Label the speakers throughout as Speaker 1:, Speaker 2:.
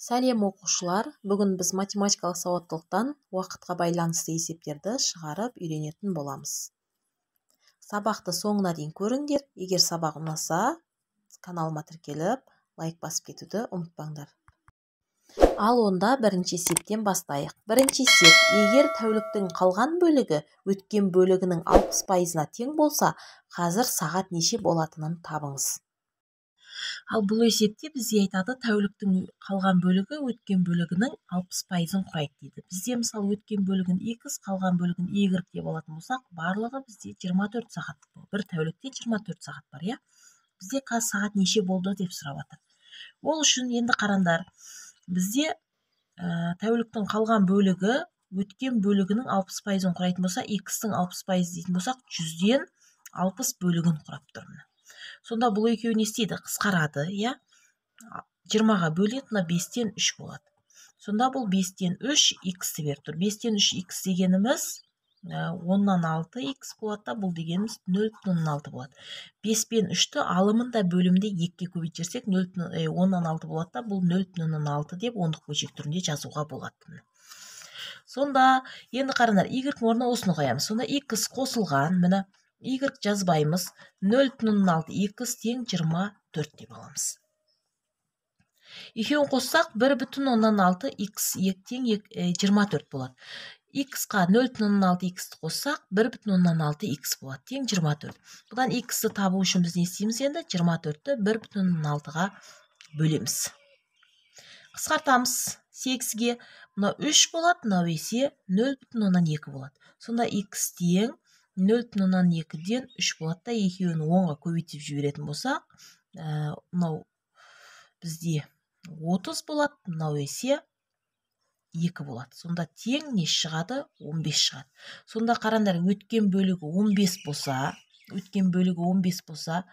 Speaker 1: Сәлем, оқушылар! Бүгін біз математикалық сауаттылықтан уақытқа байланысты есептерді шығарып үйренетін боламыз. Сабақты соңына дейін көріңдер. Егер сабақ ұнаса, каналыма тіркеліп, лайк басып кетуді ұмытпаңдар. Ал онда бірінші есептен бастайық. Бірінші есеп: егер тәуліктің қалған бөлігі өткен бөлігінің 60%-на тең болса, қазір сағат неше болатынын табыңыз. Ал бұл есепте бізге айтады, тәуліктің қалған бөлігі өткен бөлігінің 60%-ын құрайды дейді. Бізде, мысалы, өткен бөлігін x, қалған бөлігін y деп алатын болсақ, барлығы бізде 24 сағат. Бір тәулікте 24 сағат бар, иә? Бізде қазір сағат неше болды деп сұрап жатыр. Ол үшін енді қараңдар, бізде тәуліктің қалған бөлігі өткен бөлігінің 60%-ын құрайтын болса, x-тің 60% дейтін болсақ, 100-ден 60 бөлігін құрап тұр. Сонда бұл екеуі не істейді? Қысқарады, иә? 20-ға бөледі, мына 5-тен 3 болады. Сонда бұл 5-тен 3 x-ті беріп тұр. 5-тен 3 x дегеніміз 10-нан 6 x болады да, бұл дегеніміз 0,6 болады. 5 пен 3-ті алымында бөлімде 2-ге көбейтіп жіберсек, 10-нан 6 болады да, бұл 0,6 деп ондық бөлшек түрінде жазуға болады. Сонда енді қараңдар, y-дің орнына осыны қоямыз. Сонда x қосылған, міне, y жазбаймыз, 0,6 x тең 24 деп аламыз. Екеуін қоссақ, 1,6 x тең 24 болады. X-қа 0,6 x-ті қоссақ, 1,6 x болады, тең 24. Бұдан x-ті табу үшін біз не істейміз енді? 24-ті 1,6-ға бөлеміз. Қысқартамыз 8-ге. Мынау 3 болады, мынау есе 0,2 болады. Сонда x тең 0,2-ден 3 болады да, екеуін 10-ға көбейтіп жіберетін болсақ, мынау бізде 30 болады, мынау есе 2 болады. Сонда тең не шығады? 15 шығады. Сонда қараңдар, өткен бөлігі 15 болса, өткен бөлігі 15 болса,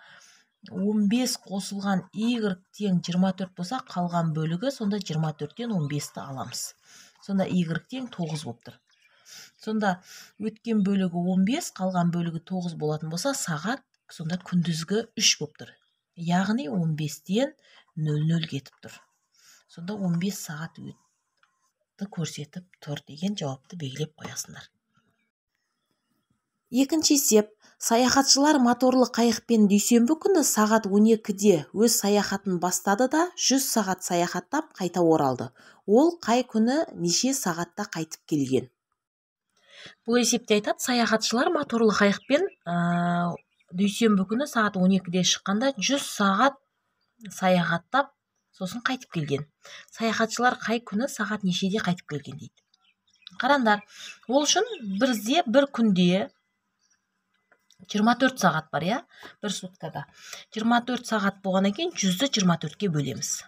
Speaker 1: 15 қосылған y тең 24 болса, қалған бөлігі сонда 24-тен 15-ті аламыз. Сонда y тең 9 болып тұр. Сонда өткен бөлігі 15, қалған бөлігі 9 болатын болса, сағат сонда күндізгі 3 болып тұр. Яғни 15-тен 00 кетіп тұр. Сонда 15 сағат өтті көрсетіп тұр деген жауапты белгілеп қоясыңдар. Екінші есеп. Саяхатшылар моторлы қайықпен дүйсенбі күні сағат 12-де өз саяхатын бастады да, 100 сағат саяхаттап қайта оралды. Ол қай күні неше сағатта қайтып келген? Бұл есепте айтады, саяхатшылар моторлы қайықпен дүйсенбі күні сағат 12-де шыққанда 100 сағат саяхаттап, сосын қайтып келген. Саяхатшылар қай күні сағат нешеде қайтып келген дейді. Қараңдар, ол үшін бізде бір күнде 24 сағат бар, иә? Бір суткада. 24 сағат болғаннан кейін 100-ді 24-ке бөлеміз.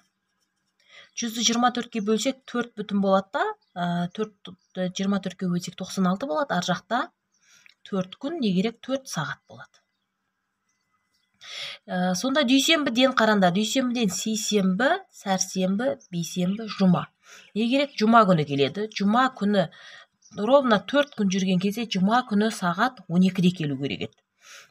Speaker 1: 100-ді 24-ке бөлсек, 4 бүтін болады да, 4-ті 24-ке бөлсек 96 болады. Ар жақта 4 күн, не керек, 4 сағат болады. Сонда дүйсенбіден қараңдар, дүйсенбіден сейсенбі, сәрсенбі, бейсенбі, жұма. Не керек, жұма күні келеді. Жұма күні ровно 4 күн жүрген кезде жұма күні сағат 12-де келу керек еді.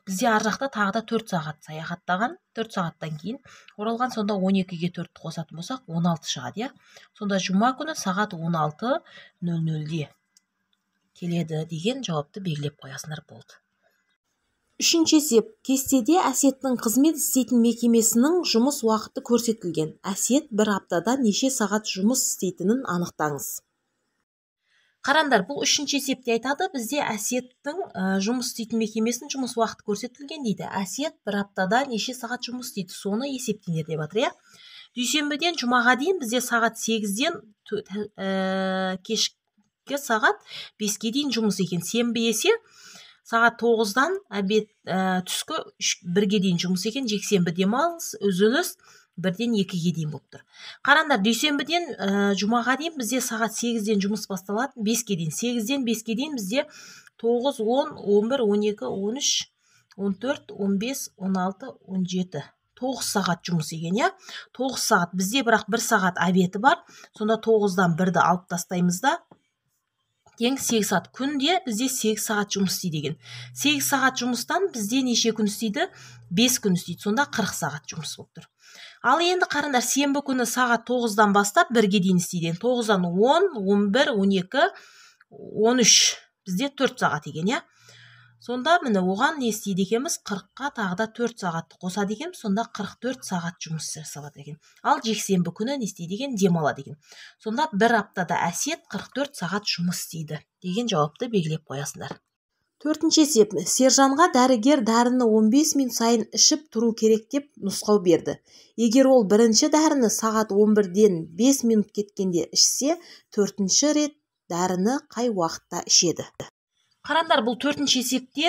Speaker 1: Бізде ар жақта тағы да 4 сағат саяхаттаған, 4 сағаттан кейін оралған, сонда 12-ге 4-ті қосатын болсақ, 16 шығады, иә? Сонда жұма күні сағат 16:00-де келеді деген жауапты белгілеп қоясыңдар болды. Үшінші есеп. Кестеде Әсеттің қызмет істейтін мекемесінің жұмыс уақыты көрсетілген. Әсет бір аптада неше сағат жұмыс істейтінін анықтаңыз. Қараңдар, бұл үшінші есепте айтады, бізде Әсеттің жұмыс істейтін мекемесінің жұмыс уақыты көрсетілген дейді. Әсет бір аптада неше сағат жұмыс істейді, соны есептеңдер деп жатыр, иә? Дүйсенбіден жұмаға дейін бізде сағат 8-ден кешкі сағат 5-ке дейін жұмыс екен. Сенбі есе сағат 9-дан обед, түскі 1-ге дейін жұмыс екен. Жексенбі демалыс, үзіліс 1-ден 2-ге дейін болып тұр. Қараңдар, дүйсенбіден жұмаға дейін бізде сағат 8-ден жұмыс басталады, 5-ке дейін. 8-ден 5-ке дейін бізде 9, 10, 11, 12, 13, 14, 15, 16, 17. 9 сағат жұмыс екен, иә? 9 сағат. Бізде бірақ 1 сағат обеті бар. Сонда 9-дан 1-ді алып тастаймыз да, тең 8 сағат. Күнде бізде 8 сағат жұмыс істейді екен. 8 сағат жұмыстан бізде неше күн істейді? 5 күн істейді. Сонда 40 сағат жұмыс болып тұр. Ал енді қараңдар, сенбі күні сағат 9-дан бастап 1-ге дейін істейді. 9-дан 10, 11, 12, 13. Бізде 4 сағат екен, иә? Сонда міне оған не істейді екенбіз? 40-қа тағы да 4 сағатты қосады екенбіз, сонда 44 сағат жұмыс жасалады екен. Ал жексенбі күні не істейді екен? Демалады екен. Сонда бір аптада Әсет 44 сағат жұмыс істейді деген жауапты белгілеп қоясыңдар. Төртінші есеп. Сержанға дәрігер дәріні 15 минут сайын ішіп тұру керек деп нұсқау берді. Егер ол бірінші дәріні сағат 11-ден 5 минут кеткенде ішсе, төртінші рет дәріні қай уақытта ішеді? Қараңдар, бұл төртінші есепте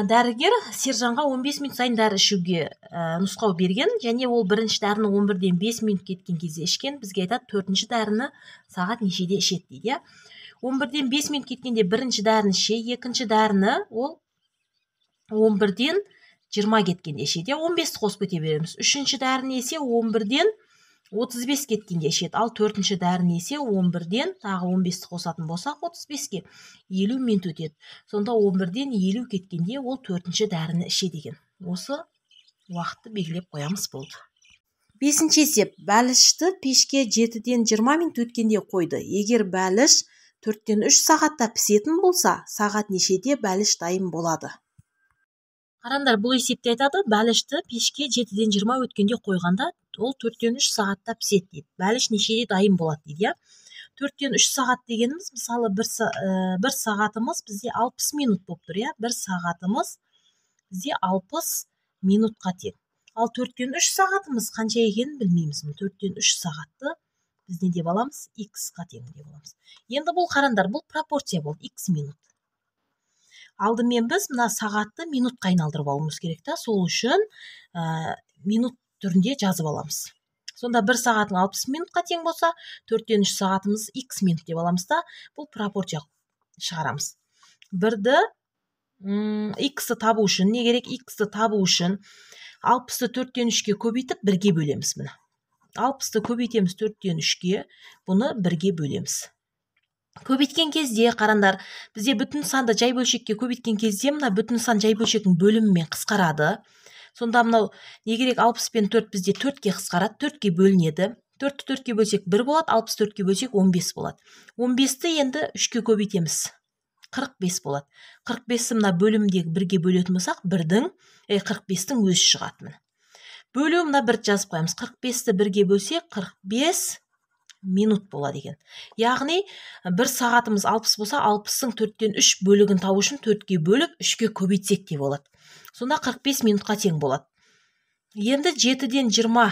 Speaker 1: дәрігер Сержанға 15 минут сайын дәрі ішуге нұсқау берген, және ол бірінші дәріні 11-ден 5 минут кеткен кезде ішкен. Бізге айтады, төртінші дәріні сағат нешеде ішеді дейді, иә? 11-ден 5 минут кеткенде бірінші дәріні іше, екінші дәріні ол 11-ден 20 кеткенде ішеді, 15-ті қосып кете береміз. Үшінші дәріні есе 11-ден 35 кеткенде ішеді. Ал төртінші дәріні есе 11-ден тағы 15-ті қосатын болсақ 35-ке 50 минут өтеді. Сонда 11-ден 50 кеткенде ол төртінші дәріні ішеді екен. Осы уақытты белгілеп қоямыз, болды. Бесінші есеп. Бәлішті пешке 7-ден 20 минут өткенде қойды. Егер бәліш 4-тен 3 сағатта пісетін болса, сағат нешеде бәліш дайын болады? Қараңдар, бұл есепте айтады, бәлішті пешке 7-ден 20 өткенде қойғанда ол 4-тен 3 сағатта піседі дейді. Бәліш нешеде дайын болады дейді, иә? 4-тен 3 сағат дегеніміз, мысалы, бір сағатымыз бізде 60 минут болып тұр, иә? Бір сағатымыз бізде 60 минутқа тең. Ал 4-тен 3 сағатымыз қанша екенін білмейміз. 4-тен 3 сағатты біз не деп аламыз? X-қа тең деп аламыз. Енді бұл қараңдар, бұл пропорция болды, X минут. Алдымен біз мына сағатты минутқа айналдырып алуымыз керек та, сол үшін минут түрінде жазып аламыз. Сонда бір сағатың 60 минутқа тең болса, 4-тен 3 сағатымыз X минут деп аламыз та, бұл пропорция шығарамыз. Бірді X-ті табу үшін не керек? X-ті табу үшін 60-ты 4-тен 3-ке көбейтіп 1-ге бөлеміз міне. 60-ты көбейтеміз 4-тен 3-ке, бұны 1-ге бөлеміз. Көбейткен кезде, қараңдар, бізде бүтін санды жай бөлшекке көбейткен кезде мына бүтін сан жай бөлшектің бөлімімен қысқарады. Сонда мынау не керек? 60 пен 4 бізде 4-ке қысқарады, 4-ке бөлінеді. 4-ті 4-ке бөлсек 1 болады, 64-ке бөлсек 15 болады. 15-ті енді 3-ке көбейтеміз, 45 болады. 45-ті мына бөлімдегі 1-ге бөлетін болсақ, 45-тің өзі шығады міне. Бөлу мына 1 жазып қоямыз. 45-ті 1-ге бөлсек 45 минут болады екен. Яғни бір сағатымыз 60 болса, 60-ның 4-тен 3 бөлігін табу үшін 4-ке бөліп 3-ке көбейтсек те болады. Сонда 45 минутқа тең болады. Енді 7-ден 20-ға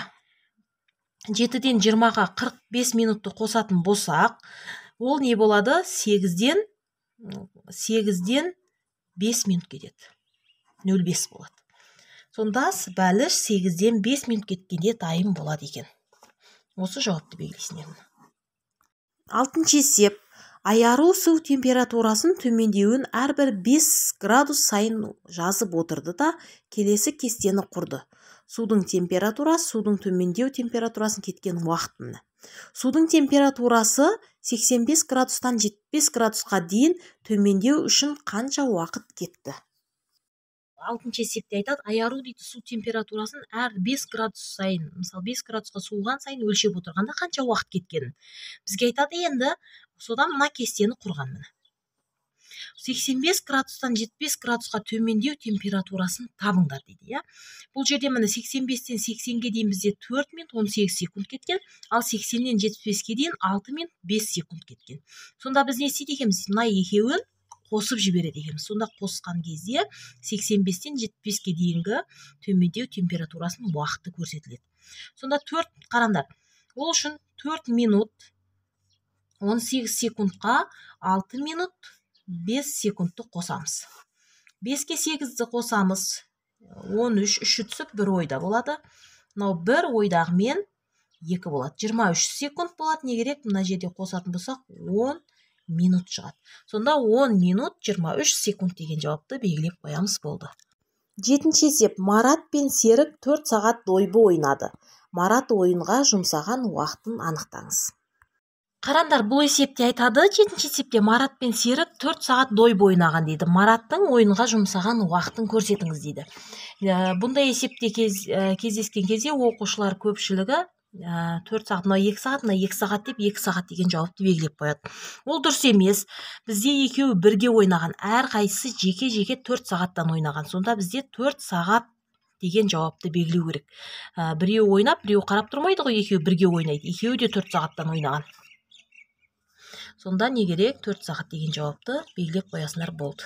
Speaker 1: 45 минутты қосатын болсақ, ол не болады? 8-ден 5 минут кетеді. 0,5 болады. Сонда бәліш 8-ден 5 минут кеткенде дайын болады екен. Осы жауапты белгілейсіңдер. Алтыншы есеп. Аяру су температурасын төмендеуін әрбір 5 градус сайын жазып отырды да, келесі кестені құрды. Судың температурасы, судың төмендеу температурасын кеткен уақыт міне. Судың температурасы 85 градустан 75 градусқа дейін төмендеу үшін қанша уақыт кетті? Алтыншы есепте айтады, аяру дейді су температурасын әр 5 градус сайын, мысалы 5 градусқа суыған сайын өлшеп отырғанда қанша уақыт кеткенін бізге айтады. Енді содан мына кестені құрған міне. 85 градустан 75 градусқа төмендеу температурасын табыңдар дейді, иә. Бұл жерде міне 85-тен 80-ге дейін бізде 4 минут 18 секунд кеткен, ал 80-нен 75-ке дейін 6 минут 5 секунд кеткен. Сонда біз не істейді екенбіз? Мына екеуін қосып жібереді екенбіз. Сонда қосқан кезде 85-тен 75-ке дейінгі төмендеу температурасының уақыты көрсетіледі. Сонда 4, қараңдар, ол үшін 4 минут 18 секундқа 6 минут 5 секундты қосамыз. 5-ке 8-ді қосамыз, 13, 3-і түсіп 1 ойда болады. Мынау 1 ойдағымен 2 болады. 23 секунд болады. Не керек? Мына жерде қосатын болсақ 10 минут шығады. Сонда 10 минут 23 секунд деген жауапты белгілеп қоямыз, болды. Жетінші есеп. Марат пен Серік 4 сағат дойбы ойнады. Марат ойынға жұмсаған уақытын анықтаңыз. Қараңдар, бұл есепте айтады, 7-ші есепте Марат пен Серік 4 сағат дойбы ойнаған дейді. Мараттың ойынға жұмсаған уақытын көрсетіңіз дейді. Бұндай есепте кездескен кезде оқушылар көпшілігі 4 сағат, мына 2 сағат, мына 2 сағат деп 2 сағат деген жауапты белгілеп қояды. Ол дұрыс емес. Бізде екеуі бірге ойнаған, әрқайсысы жеке-жеке 4 сағаттан ойнаған. Сонда бізде 4 сағат деген жауапты белгілеу керек. Біреуі ойнап, біреуі қарап тұрмайды ғой, екеуі бірге ойнайды. Екеуі де 4 сағаттан ойнаған. Сонда не керек? 4 сағат деген жауапты белгілеп қоясыңдар болды.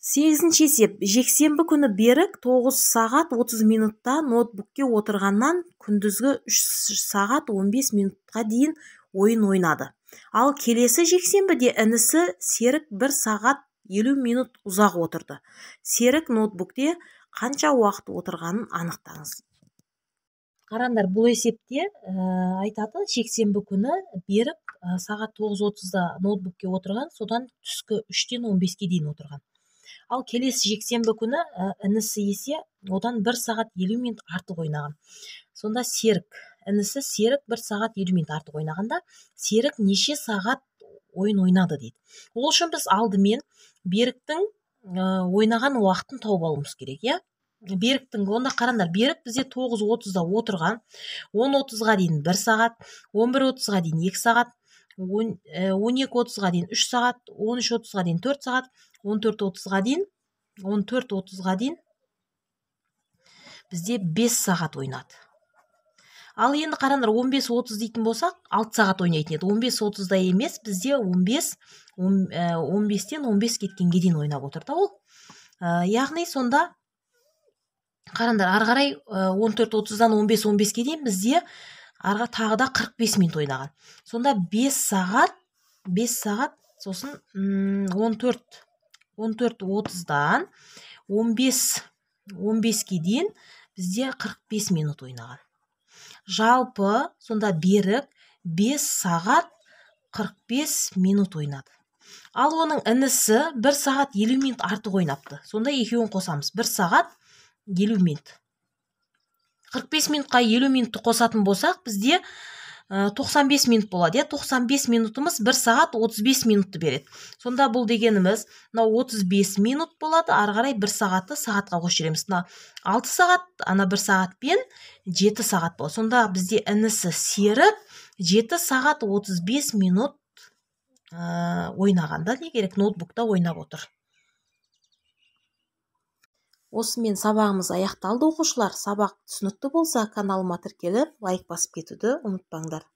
Speaker 1: 8-ші есеп. Жексенбі күні Берік 9 сағат 30 минутта ноутбукке отырғаннан күндізгі 3 сағат 15 минутқа дейін ойын ойнады. Ал келесі жексенбіде інісі Серік 1 сағат 50 минут ұзақ отырды. Серік ноутбукте қанша уақыт отырғанын анықтаңыз. Қараңдар, бұл есепте айтады, жексенбі күні Берік сағат 9:30-да ноутбукке отырған, содан түскі 3-тен 15-ке дейін отырған. Ал келесі жексенбі күні інісі есе одан 1 сағат 50 минут артық ойнаған. Сонда Серік, інісі Серік 1 сағат 50 минут артық ойнағанда, Серік неше сағат ойын ойнады дейді. Ол үшін біз алдымен Беріктің ойнаған уақытын тауып алуымыз керек, иә? Беріктің, онда қараңдар, Берік бізде 9:30-да отырған, 10:30-ға дейін 1 сағат, 11:30-ға дейін 2 сағат, 12:30-ға дейін 3 сағат, 13:30-ға дейін 4 сағат, 14:30-ға дейін бізде 5 сағат ойнады. Ал енді қараңдар, 15:30 дейтін болсақ, 6 сағат ойнайтын еді. 15:30-да емес, бізде 15-тен 15 кеткенге дейін ойнап отыр да ол. Яғни сонда қараңдар, ары қарай 14:30-дан 15:15-ке дейін бізде арға тағы да 45 минут ойнаған. Сонда 5 сағат, 5 сағат, сосын, 14:30-дан 15:15-ке дейін бізде 45 минут ойнаған. Жалпы сонда Берік 5 сағат 45 минут ойнады. Ал оның інісі 1 сағат 50 минут артық ойнапты. Сонда екеуін қосамыз. 1 сағат 50 минут. 45 минутқа 50 минутты қосатын болсақ, бізде 95 минут болады, иә? 95 минутымыз 1 сағат 35 минутты береді. Сонда бұл дегеніміз, мынау 35 минут болады, ары қарай 1 сағатты сағатқа қосып жібереміз. Мына 6 сағат, ана 1 сағатпен 7 сағат болады. Сонда бізде інісі Серік 7 сағат 35 минут ойнағанда не керек, ноутбукта ойнап отыр. Осымен сабағымыз аяқталды, оқушылар. Сабақ түсінікті болса, каналыма тіркеліп, лайк басып кетуді ұмытпаңдар.